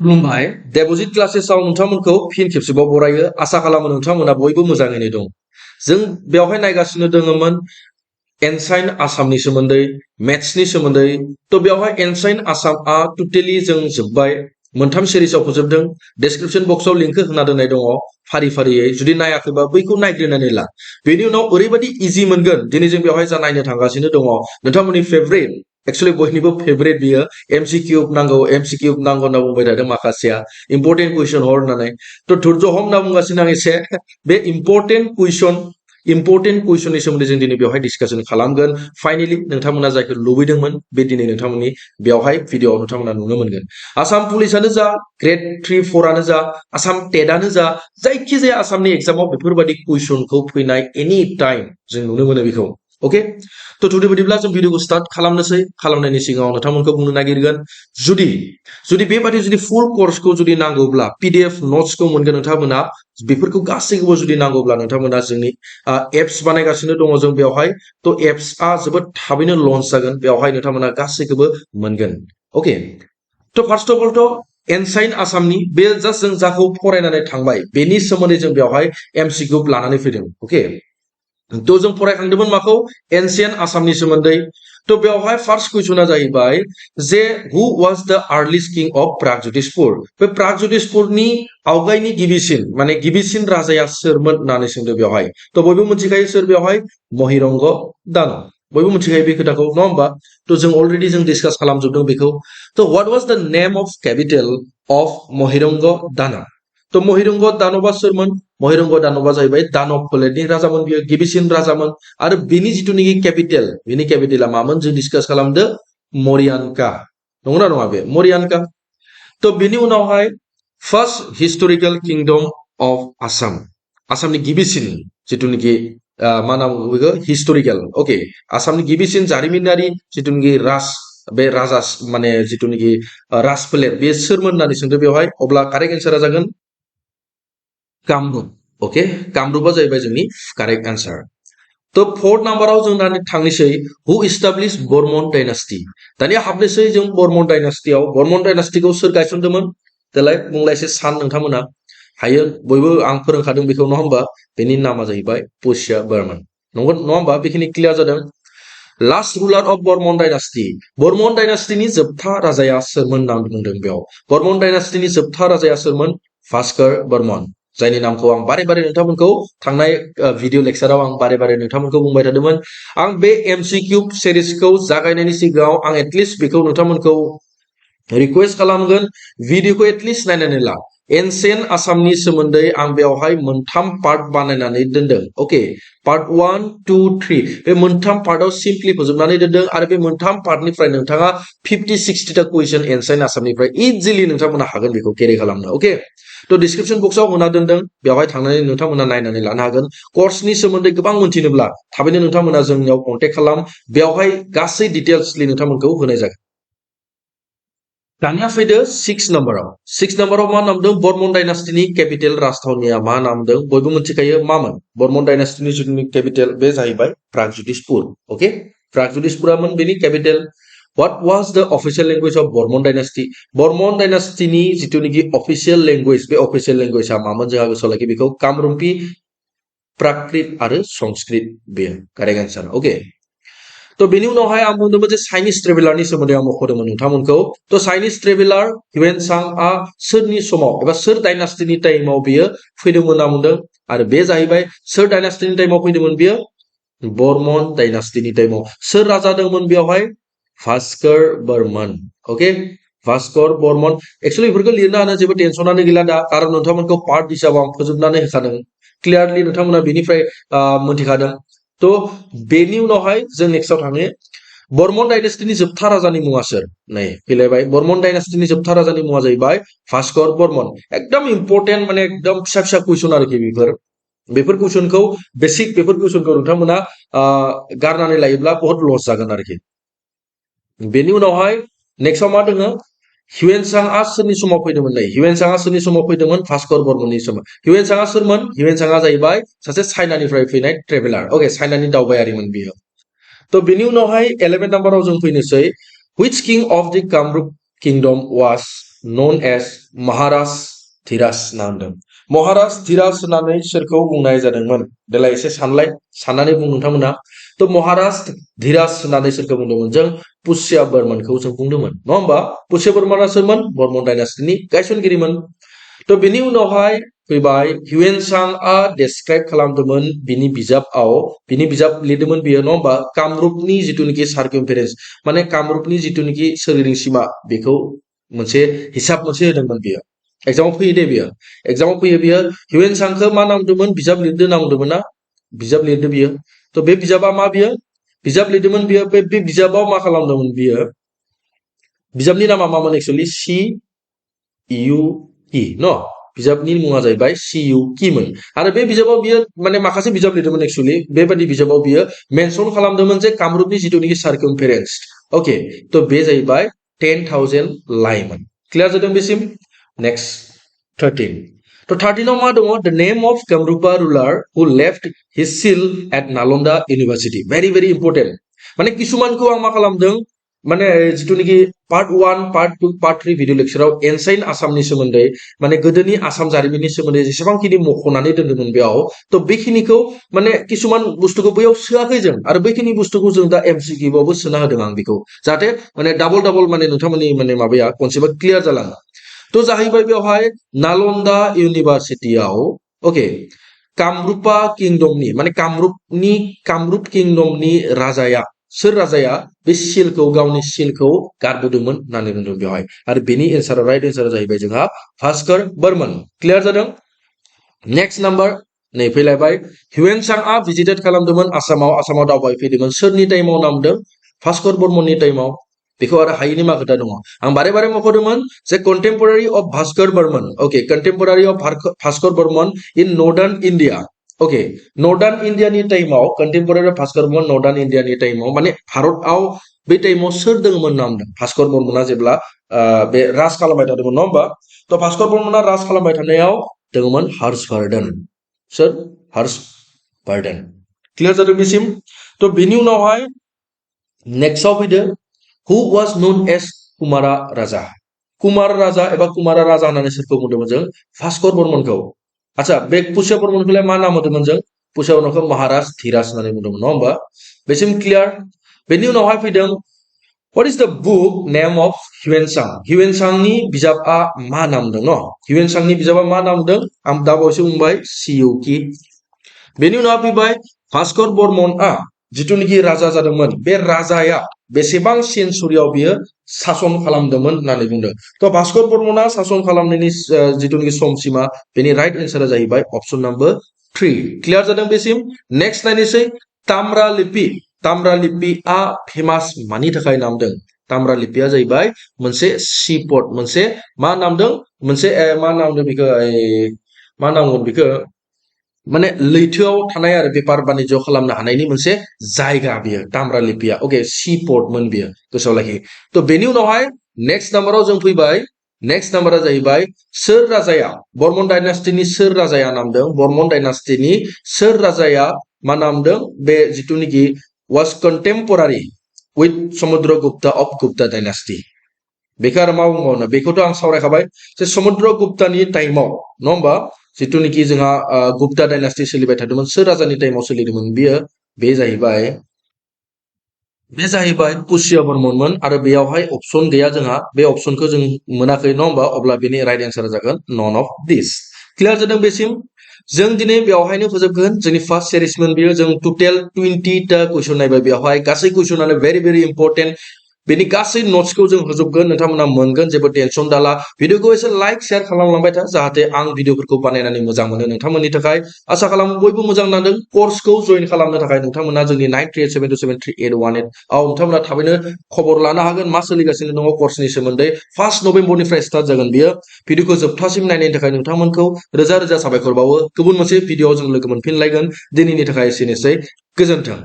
खुलुमबाय देबजित क्लासेसआव नोंथांमोनखौ फिन खेबसेबाव बरायो आसा खालामो नोंथांमोना बयबो मोजाङैनो दं जों बेवहाय नायगासिनो दङमोन एनसाइन आसामनि सोमोन्दै मेथ्सनि सोमोन्दै तो बेवहाय एनसाइन आसामआ टोटली जों जोब्बाय मोनथाम सिरिजआव फोजोबदों डेसक्रिप्शन बक्सआव लिंक होना दोननाय दङ फारि फारियै जुदि नायाखैबा बैखौ नायग्रोनानै ला बेनि उनाव ओरैबायदि इजि मोनगोन दिनै जों बेवहाय जा नायनो थांगासिनो दङ नोंथांमोननि फेभरेट एक्चुअली बयनिबो फेभरेट बियो MCQ नांगौ होनना बुंबाय थादों माखासेया इम्पोर्टेन्ट कुइसन हर होननानै तो धैर्य हम होनना बुंगासिनो आं एसे बे इम्पोर्टेन्ट कुइसननि सोमोन्दै जों दिनै बेवहाय डिसकासन खालामगोन फाइनाली नोंथांमोना जायखौ लुबैदोंमोन बे दिनै नोंथांमोननि बेवहाय भिडिअआव नोंथांमोना नुनो मोनगोन आसाम पुलिसआनो जा ग्रेड 3 4 आनो जा आसाम टेटआनो जा जायखिजाया आसामनि एग्जामाव बेफोरबायदि कुइसनखौ फैनाय एनि टाइम जों नुनो मोनो बेखौ ओके तो टुडे बिदिब्ला जों भिडिअखौ स्टार्ट खालामनोसै खालामनायनि सिगाङाव नोंथांमोनखौ बुंनो नागिरगोन जुदि बेबादि जुदि फुल कोर्सखौ जुदि नांगौब्ला PDF नोट्सखौ मोनगोन नोंथांमोना बेफोरखौ गासैखौबो जुदि नांगौब्ला नोंथांमोना जोंनि एप्स बानायगासिनो दङ जों बेवहाय तो एप्सआ जोबोद थाबैनो लन्च जागोन बेवहाय नोंथांमोना गासैखौबो मोनगोन ओके तो फर्स्ट अफ ऑल तो एनसाइन आसामनि बे जास्ट जों जाखौ फरायनानै थांबाय बेनि सोमोन्दै जों बेवहाय MCQ लानानै फैदों ओके तो जों फरायखांदोंमोन माखौ एनसियेंट आसामनि सोमोन्दै तो बेवहाय फार्स्ट कुइसना जाहैबाय जे हु वाज द आर्लिस्ट किंग अफ प्रागज्योतिषपुर बे प्रागज्योतिषपुरनि आवगायनि गिबिसिन राजाया सोरमोन होननानै सोंदों बेवहाय तो बयबो मिथिखायो सोर बेवहाय महिरंग दानव बयबो मिथिखायो बे खोथाखौ नङा होमबा तो जों अलरेडी जों डिसकास खालामजोबदों बेखौ तो व्हाट वाज द नेम अफ कैपिटल अफ महिरंग दानव तो महिरंग दानवा सोरमोन महिरंग दानवा जाहैबाय दानव फोलेरनि राजामोन बियो गिबिसिन राजामोन आरो बिनि जिथुनिखि कैपिटल बिनि कैपिटला मामोन जों डिसकास खालामदो मरियानका नंगौना नङा बे मरियानका तो बिनि उनावहाय first historical kingdom of Assam आसामनि गिबिसिन जिथुनिखि मा नाम बेखौ हिस्टोरिकल ओके आसामनि गिबिसिन जारिमिनारि जिथुनिखि बे राजा माने जिथुनिखि राजफोलेर बे सोरमोन होननानै सोंदों बेवहाय अब्ला कारेक्ट एन्सारा जागोन कामरुप ओके कामरुपा जाहैबाय जोंनि कारेक्ट आंसर तो फोर्थ नम्बराव जों थांनोसै हु इस्टाब्लिश बर्मन डायनास्टी दानिया हाबनोसै जों बर्मन डायनास्टीखौ सोर गायसनदोंमोन देलाय बुंलायसै सान नोंथांमोना हायो बयबो आं फोरोंखादों बेखौ नङा होमबा बेनि नामा जाहैबाय पुष्य बर्मन नंगौ नङा होमबा बेखिनि क्लियार जादों लास्ट रुलार अफ बर्मन डायनास्टीनि जोबथा राजाया सोरमोन होनना बुंदों बेयाव बर्मन डायनास्टीनि जोबथा राजाया सोरमोन भास्कर बर्मन जायनि नामखौ आं बारे बारे नोंथांमोनखौ थांनाय भिडिअ लेक्चाराव आं बारे बारे नोंथांमोनखौ बुंबाय थादोंमोन आं बे MCQ सिरिजखौ जागायनायनि सिगाङाव आं एटलिस्ट बेखौ नोंथांमोनखौ रिक्वेस्ट खालामगोन भिडिअखौ एटलिस्ट नायनानै ला एनसियेंट आसामनि सोमोन्दै आं बेवहाय मोनथाम पार्ट बानायनानै दोनदों ओके पार्ट 1 2 3 बे मोनथाम पार्टआव सिम्पली फोजोबनानै दोनदों आरो बे मोनथाम पार्टनिफ्राय नोंथाङा 50-60 टा कुइसन एनसियेंट आसामनिफ्राय इजिली नोंथांमोना हागोन बेखौ केरि खालामनो ओके तो डिस्क्रिप्शन बक्सआव होना दोनदों बेवहाय थांनानै नोंथांमोना नायनानै लानो हागोन कर्सनि सोमोन्दै गोबां मोनथिनोब्ला थाबैनो नोंथांमोना जोंनियाव कन्टेक्ट खालाम बेवहाय गासै डिटेल्सलि नोंथांमोनखौ होनाय जागोन दानिया फैदो 6 नम्बराव मा नामदों बर्मन डायनास्टीनि कैपिटल राजथावनिया मा नामदों बयबो मिथिखायो मामोन बर्मन डायनास्टीनि जिथुनि कैपिटल बे जाहैबाय प्रागज्योतिषपुर ओके प्रागज्योतिषपुरामोन बेनि capital What was the official language of Bormon dynasty? Bormon dynasty ni जिथुनिखि official language बे official language आ मामोन जोंहा गोसोआव लाखि बेखौ कामरुपी प्राकृत आरो संस्कृत बे करेक्ट आंसर ओके तो बेनि उनावहाय आं बुंदोंमोन जे चाइनिज ट्रेभेलारनि सोमोन्दै आं मख'दोंमोन नोंथांमोनखौ तो चाइनिज ट्रेभेलार हिवेनसांआ सोरनि समाव एबा सोर डायनास्टीनि टाइमाव बियो फैदोंमोन होनना बुंदों आरो बे जाहैबाय सोर डायनास्टीनि टाइमाव फैदोंमोन बियो बर्मन डायनास्टीनि टाइमाव सोर राजा दंमोन बेवहाय भास्कर बर्मन ओके भास्कर बर्मन एक्चुअली बेफोरखौ लिरनो हानो जेबो टेनसनानो गैला दा कारण नोंथांमोनखौ पार्ट हिसाबाव आं फोजोबनानै होखादों क्लियारलि नोंथांमोना बेनिफ्राय मोनथिखादों तो बेनि उनावहाय जों नेक्स्टआव थाङो बर्मन डायनास्टीनि जोबथा राजानि मुङा सोर नै फैलायबाय बर्मन डायनास्टीनि जोबथा राजानि मुङा जाहैबाय भास्कर बर्मन एकदम इम्पोर्टेन्ट माने एकदम फिसा फिसा कुइसन आरोखि बेफोर कुइसनखौ बेसिक बेफोर कुइसनखौ नोंथांमोना गारनानै लायोब्ला बहुत लस जागोन आरोखि बेनि उनावहाय नेक्स्टआव मा दङ हिवेनसांआ सोरनि समाव फैदोंमोन नै हिवेनसांआ सोरनि समाव फैदोंमोन भास्कर बर्मननि समाव हिवेनसांआ सोरमोन हिवेनसांआ जाहैबाय सासे चाइनानिफ्राय फैनाय ट्रेभेलार ओके चाइनानि दावबायारिमोन बियो तो बेनि उनावहाय 11 नम्बराव जों फैनोसै which king of the Kamrup kingdom was known as महाराज धीराज होनना होनदों महाराज धीराज होननानै सोरखौ बुंनाय जादोंमोन देलाय एसे साननानै बुं नोंथांमोना तो महाराज धीराज होननानै सोरखौ बुंदोंमोन जों पुष्य बर्मनखौ जों बुंदोंमोन नङा होमबा पुष्य बर्मना सोरमोन बर्मन डायनास्टिनि गायसनगिरिमोन तो बेनि उनावहाय फैबाय हिउएनसांआ डेसक्राइब खालामदोंमोन बिनि बिजाब लिरदोंमोन बियो नङा होमबा कामरुपनि जिथुनिखि सार्कमफेरेन्स माने कामरुपनि जिथुनिखि सोरगिदिं सीमा बेखौ मोनसे हिसाब मोनसे होदोंमोन बियो एग्जामाव फैयो दे बियो हिउएनसांखौ मा नाम होदोंमोन बिजाब लिरदो नाम होदोंमोन ना बिजाब लिरदो बियो तो बे बिजाबा मा बियो बिजाब लिरदोंमोन बियो बे बिजाबाव मा खालामदोंमोन बियो बिजाबनि नामा मामोन एक्चुअली CUE न बिजाबनि मुङा जाहैबाय CUE मोन आरो बे बिजाबाव बियो माने माखासे बिजाब लिरदोंमोन एक्चुअली बेबायदि बिजाबाव बियो मेनसन खालामदोंमोन जे कामरुपनि जिथुनिखि सार्कमफेरेन्स ओके तो बे जाहैबाय 10,000 लाइमोन क्लियार जादों बेसिम नेक्स्ट 13 तो 13 मा दङ द नेम of Kamarupa ruler who left his seal at Nalanda university very very important माने किसुमानखौ आं मा खालामदों माने जिथुनिखि पार्ट 1 पार्ट 2 पार्ट 3 भिडिअ लेक्चराव एनसाइन आसामनि सोमोन्दै माने गोदोनि आसाम जारिमिननि सोमोन्दै जेसेबांखिनि मख'नानै दोनदोंमोन बेयाव तो बेखिनिखौ माने किसुमान बुस्थुखौ बैयाव सोआखै जों आरो बैखिनि बुस्थुखौ जों दा MCQ आवबो सोना होदों आं बेखौ जाहाथे माने डाबल माने नोंथांमोननि माने माबाया कनसेप्टआ क्लियार जालाङो तो जाहैबाय बेवहाय नालंदा यूनिवर्सिटीआव ओके कामरुपा किंगडमनि माने कामरुप किंगडमनि राजाया सोर राजाया बे सीलखौ गावनि सीलखौ गारबोदोंमोन होननानै बुंदों बेवहाय आरो बेनि एन्सारा राइट एन्सारा जाहैबाय जोंहा भास्कर बर्मन क्लियार जादों नेक्स्ट नाम्बार नै फैलायबाय हिउएनसांआ भिजिटेड खालामदोंमोन आसामाव दावबायफैदोंमोन सोरनि टाइमाव नामदों भास्कर बर्मननि टाइमाव बेखौ आरो हायिनि मा खोथा दङ आं बारे मख'दोंमोन जे contemporary of Bhaskar Barman okay contemporary of Bhaskar Barman in northern India okay northern इंडियानि टाइमाव contemporary of Bhaskar Barman northern इंडियानि टाइमाव माने भारतआव बे टाइमाव सोर दङमोन नामदों भास्कर बर्मना जेब्ला बे राज खालामबाय थादोंमोन नङा होमबा तो भास्कर बर्मना राज खालामबाय थानायाव दङमोन हर्षवर्धन सोर हर्षवर्धन क्लियार जादों बेसिम तो बेनि उनावहाय नेक्स्टआव फैदो Who was known as कुमारा राजा एबा कुमारा राजा होननानै सोरखौ बुंदोंमोन जों भास्कर बर्मनखौ आच्छा बे पुष्य बर्मनखौलाय मा नाम होदोंमोन जों पुष्य बर्मनखौ महाराज धीराज होननानै बुंदोंमोन नङा होमबा बेसिम क्लियार बेनि उनावहाय फैदों What is the book name of हिउएनसांनि बिजाबआ मा नाम दं न हिउएनसांनि बिजाबआ मा नाम दं आं दा बावैसो बुंबाय CUE बेनि उनाव फैबाय भास्कर बर्मनआ जिथुनिखि राजा जादोंमोन बे राजाया बेसेबां सेन्चुरियाव बियो सासन खालामदोंमोन होननानै बुंदों तो भास्कर बर्मना सासन खालामनायनि जिथुनिखि समसिमा बेनि राइट एन्सारा जाहैबाय ऑप्शन नम्बर 3 क्लियार जादों बेसिम नेक्स्ट नायनोसै ताम्रलिपिआ फेमास मानि थाखाय नामदों ताम्रलिपिआ जाहैबाय मोनसे सीपोर्ट मोनसे मा नामदों मोनसे मा नामदों बेखौ माने लैथोआव थानाय आरो बेफार बानिज्य खालामनो हानायनि मोनसे जायगा बियो ताम्रलिपिआ ओके सीपोर्टमोन बियो गोसोआव लाखि तो बेनि उनावहाय नेक्स्ट नाम्बाराव जों फैबाय नेक्स्ट नाम्बारा जाहैबाय सोर राजाया बर्मन डायनास्टिनि सोर राजाया नामदों बर्मन डायनास्टिनि सोर राजाया मा नामदों बे जिथुनिखि was contemporary with Samudragupta of Gupta dynasty बेखौ आरो मा बुंबावनो बेखौथ' आं सावरायखाबाय जे समुद्रगुप्तानि टाइमाव नङा होमबा जिथुनिखि जोंहा गुप्ता डायनास्टि सोलिबाय थादोंमोन सोर राजानि टाइमाव सोलिदोंमोन बियो बे जाहैबाय पुष्य बर्मनमोन आरो बेयावहाय अपसन गैया जोंहा बे अपसनखौ जों मोनाखै नङा होमबा अब्ला बेनि राइट एन्सारा जागोन नन अफ दिस क्लियार जादों बेसिम जों दिनै बेयावहायनो फोजोबगोन जोंनि फार्स्ट सिरिजमोन बियो जों टोटेल 20टा कुइसन नायबाय बेयावहाय गासै कुइसनानो भेरि भेरि इम्पोर्टेन्ट बेनि गासै नोट्सखौ जों होजोबगोन नोंथांमोना मोनगोन जेबो टेनसन दाला भिडिअखौ एसे लाइक शेयार खालामलांबाय था जाहाथे आं भिडिअफोरखौ बानायनानै मोजां मोनो नोंथांमोननि थाखाय आसा खालामो बयबो मोजां नांदों कर्सखौ जइन खालामनो थाखाय नोंथांमोना जोंनि 9387273818 आव नोंथांमोना थाबैनो खबर लानो हागोन मा सोलिगासिनो दङ कर्सनि सोमोन्दै 1 नभेम्बरनिफ्राय स्टार्ट जागोन बियो भिडिअखौ जोबथासिम नायनायनि थाखाय नोंथांमोनखौ रोजा रोजा साबायखर बावो गुबुन मोनसे भिडिअआव जों लोगो मोनफिनलायगोन दिनैनि थाखाय एसेनोसै गोजोन्थों